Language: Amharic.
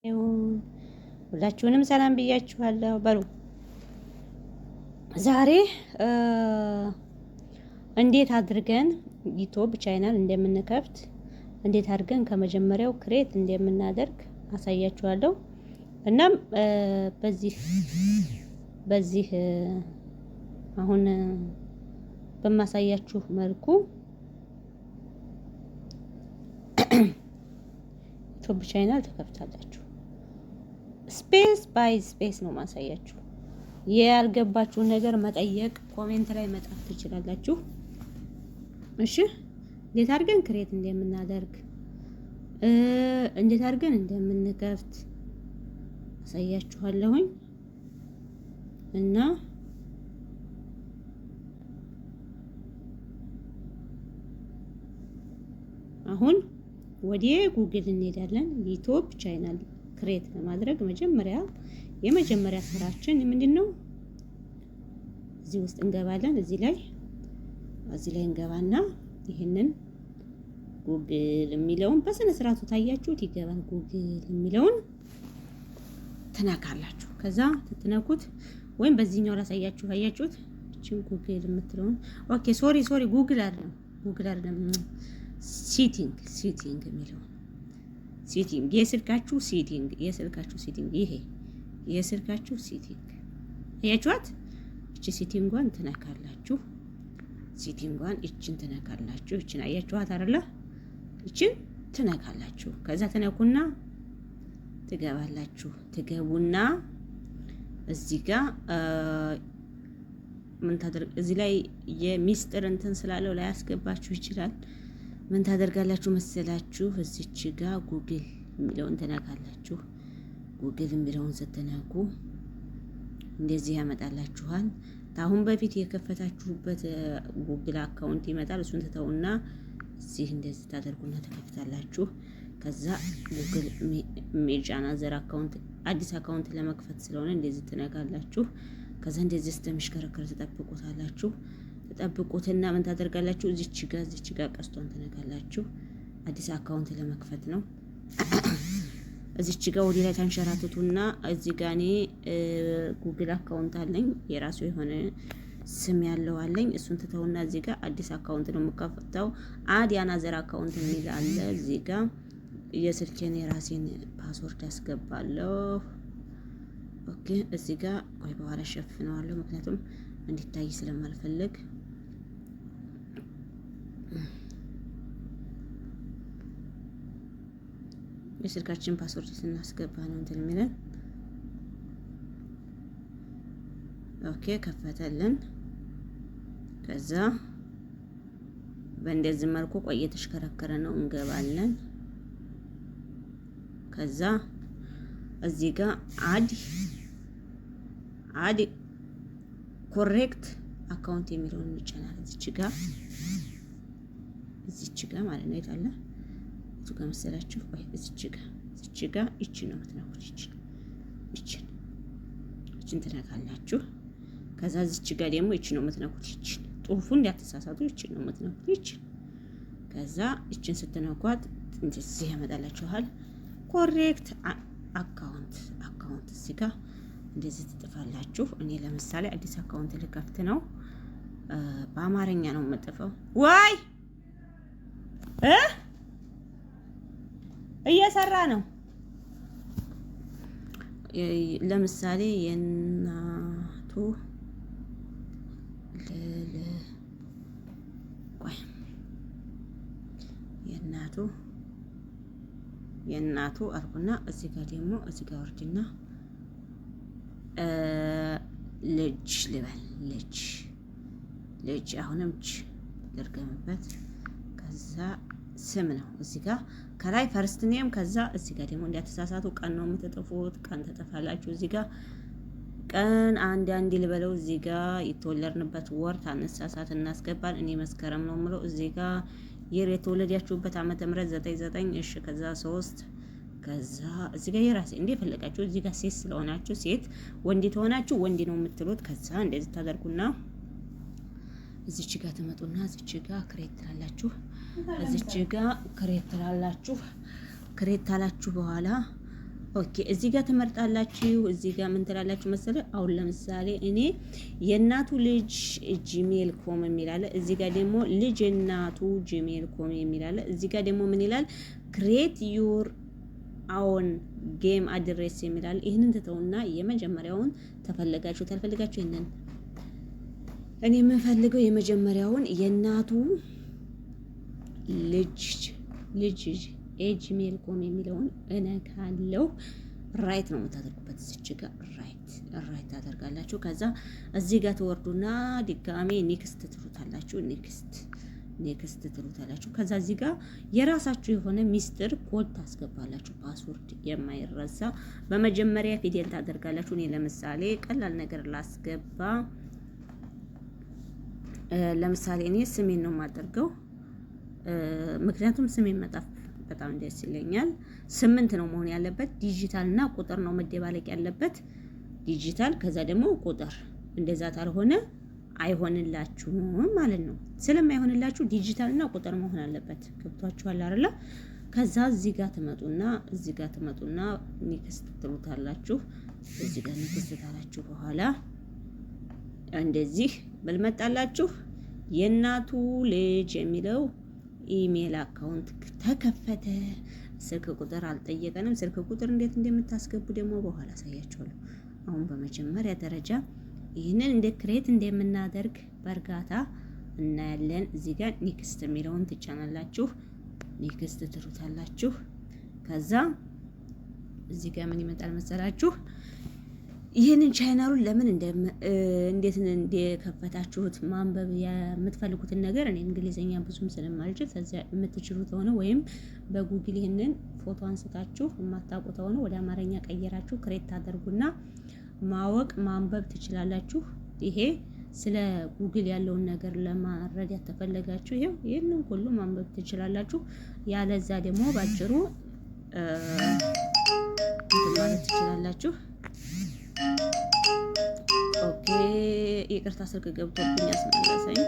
ይሁን። ሁላችሁንም ሰላም ብያችኋለሁ። በሉ ዛሬ እንዴት አድርገን YouTube channel እንደምንከፍት፣ እንዴት አድርገን ከመጀመሪያው create እንደምናደርግ አሳያችኋለሁ። እናም በዚህ አሁን በማሳያችሁ መልኩ YouTube channel ትከፍታላችሁ። Step by step ነው ማሳያችሁ። ያልገባችሁን ነገር መጠየቅ፣ comment ላይ መጻፍ ትችላላችሁ። እሺ፣ እንዴት አድርገን create እንደምናደርግ፣ እንዴት አድርገን እንደምንከፍት አሳያችኋለሁኝ። እና አሁን ወደ ጉግል እንሄዳለን። YouTube channel create ለማድረግ መጀመሪያ የመጀመሪያ ስራችን ምንድን ነው? እዚህ ውስጥ እንገባለን። እዚህ ላይ እንገባና ይህንን ጉግል የሚለውን በስነ ስርዓቱ ታያችሁት ይገባል። ጉግል የሚለውን ትነካላችሁ። ከዛ ትትነኩት ወይም በዚህኛው ላሳያችሁ። አያችሁት? እችን ጉግል የምትለውን፣ okay፣ sorry, sorry፣ ጉግል አይደለም፣ ጉግል አይደለም፣ setting የሚለውን፣ setting፣ የስልካችሁ setting፣ የስልካችሁ setting፣ ይሄ የስልካችሁ setting አያችኋት? እቺ setting ጓን ትነካላችሁ። Setting ጓን እችን ትነካላችሁ። እችን አያችኋት አይደለ? እችን ትነካላችሁ። ከዛ ትነኩና ትገባላችሁ። ትገቡና እዚህ ጋር ምን ታደርግ፣ እዚህ ላይ የሚስጥር እንትን ስላለው ላይ ያስገባችሁ ይችላል። ምን ታደርጋላችሁ መሰላችሁ? እዚች ጋ ጉግል የሚለውን ትነካላችሁ። ጉግል የሚለውን ስትነኩ እንደዚህ ያመጣላችኋል። አሁን በፊት የከፈታችሁበት Google account ይመጣል። እሱን ትተውና እዚህ እንደዚህ ታደርጉና ትከፍታላችሁ። ከዛ Google manage another account፣ አዲስ account ለመክፈት ስለሆነ እንደዚህ ትነካላችሁ። ከዛ እንደዚህ ስተሚሽከረከር ትጠብቁታላችሁ። ትጠብቁትና ምን ታደርጋላችሁ? እዚች ጋ ቀስቷን ትነካላችሁ። አዲስ account ለመክፈት ነው። እዚች ጋ ወደ ላይ ታንሸራትቱና እዚህ ጋ እኔ Google account አለኝ፣ የራሱ የሆነ ስም ያለው አለኝ። እሱን ትተውና እዚህ ጋር አዲስ account ነው የምከፍተው። Add another account የሚል አለ። እዚህ ጋር የስልኬን የራሴን password አስገባለሁ። Okay፣ እዚህ ጋር ቆይ፣ በኋላ ሸፍነዋለሁ፣ ምክንያቱም እንዲታይ ስለማልፈልግ። የስልካችን password ስናስገባ ነው እንትን የሚለን። Okay፣ ከፈተልን። ከዛ በእንደዚህ መልኩ ቆይ እየተሽከረከረ ነው፣ እንገባለን። ከዛ እዚህ ጋር add create account የሚለውን እንጫናለን። እዚች ጋ ማለት ነው። የት አለ? እቱ ጋር መሰላችሁ? ቆይ፣ እዚች ጋ ይቺ ነው የምትነኩት። ይችን ትነካላችሁ። ከዛ እዚች ጋ ደግሞ ይቺ ነው የምትነኩት። ይችን ጽሁፉ እንዳትሳሳቱ፣ ይችን ነው የምትነኩት። ይችን ከዛ ይችን ስትነኳት እንደዚህ ያመጣላችኋል። Create account እዚህ ጋር እንደዚህ ትጥፋላችሁ። እኔ ለምሳሌ አዲስ account ልከፍት ነው። በአማርኛ ነው የምጥፈው። ዋይ እ እየሰራ ነው። ለምሳሌ የእናቱ ልል፣ ቆይ፣ የእናቱ አልኩና እዚህ ጋር ደግሞ እዚህ ጋር ወርድና ልጅ ልበል። ልጅ፣ አሁንም ጅ ልርገምበት። ከዛ ስም ነው እዚህ ጋር ከላይ first name። ከዛ እዚህ ጋር ደግሞ እንዳትሳሳቱ ቀን ነው የምትጥፉት። ቀን ትጥፋላችሁ። እዚህ ጋር ቀን አንድ አንድ ልበለው። እዚህ ጋር የተወለድንበት ወር ታነሳሳት እናስገባል። እኔ መስከረም ነው የምለው። እዚህ ጋር year የተወለዳችሁበት ዓመተ ምህረት 99፣ እሺ። ከዛ 3፣ ከዛ እዚህ ጋር የራሴ እንደ ፈለጋችሁ። እዚህ ጋር ሴት ስለሆናችሁ ሴት፣ ወንድ ተሆናችሁ ወንድ ነው የምትሉት። ከዛ እንደዚህ ታደርጉና እዚች ጋር ትመጡና እዚች ጋር create ትላላችሁ። እዚች ጋር create ትላላችሁ። Create ታላችሁ በኋላ Okay፣ እዚህ ጋር ትመርጣላችሁ። እዚህ ጋር ምን ትላላችሁ መሰለ? አሁን ለምሳሌ እኔ የእናቱ ልጅ Gmail com የሚል አለ። እዚህ ጋር ደግሞ ልጅ እናቱ Gmail com የሚል አለ። እዚህ ጋር ደግሞ ምን ይላል? Create your own Gmail address የሚል አለ። ይህንን ትተውና የመጀመሪያውን ተፈለጋችሁ ታልፈለጋችሁ ይህንን፣ እኔ የምፈልገው የመጀመሪያውን የእናቱ ልጅ ልጅ Gmail com የሚለውን እነካለሁ። Right ነው የምታደርጉበት። እዚች ጋር right ታደርጋላችሁ። ከዛ እዚህ ጋር ትወርዱና ድጋሜ next ትሉታላችሁ። Next next ትሉታላችሁ። ከዛ እዚህ ጋር የራሳችሁ የሆነ ሚስጥር ኮድ ታስገባላችሁ። Password የማይረሳ፣ በመጀመሪያ ፊደል ታደርጋላችሁ። እኔ ለምሳሌ ቀላል ነገር ላስገባ። ለምሳሌ እኔ ስሜን ነው የማደርገው፣ ምክንያቱም ስሜን መጻፍ በጣም ደስ ይለኛል። 8 ነው መሆን ያለበት። ዲጂታል እና ቁጥር ነው መደባለቅ ያለበት። ዲጂታል ከዛ ደግሞ ቁጥር። እንደዛ ካልሆነ አይሆንላችሁም ማለት ነው። ስለማይሆንላችሁ ዲጂታል እና ቁጥር መሆን አለበት። ገብቷችኋል አይደለ? ከዛ እዚህ ጋር ትመጡና next ትሉታላችሁ። እዚህ ጋር next ታላችሁ በኋላ እንደዚህ በልመጣላችሁ የእናቱ ልጅ የሚለው email account ተከፈተ። ስልክ ቁጥር አልጠየቀንም። ስልክ ቁጥር እንዴት እንደምታስገቡ ደግሞ በኋላ አሳያችኋለሁ። አሁን በመጀመሪያ ደረጃ ይህንን እንዴት create እንደምናደርግ በእርጋታ እናያለን። እዚህ ጋር next የሚለውን ትጫናላችሁ። Next ትሉታላችሁ። ከዛ እዚህ ጋር ምን ይመጣል መሰላችሁ? ይህንን ቻይናሉን ለምን እንዴት እንደከፈታችሁት ማንበብ የምትፈልጉትን ነገር፣ እኔ እንግሊዝኛ ብዙም ስለማልችል ከዚያ የምትችሉ ከሆነ ወይም በጉግል ይህንን ፎቶ አንስታችሁ የማታውቁ ከሆነ ወደ አማርኛ ቀይራችሁ create ታደርጉና ማወቅ ማንበብ ትችላላችሁ። ይሄ ስለ ጉግል ያለውን ነገር ለማረዳት ተፈለጋችሁ ይሄው ይህንን ሁሉ ማንበብ ትችላላችሁ። ያለዛ ደግሞ ባጭሩ እንትን ማለት ትችላላችሁ። Okay፣ ይቅርታ፣ ስልክ ገብቶብኝ አስመለሰኝ።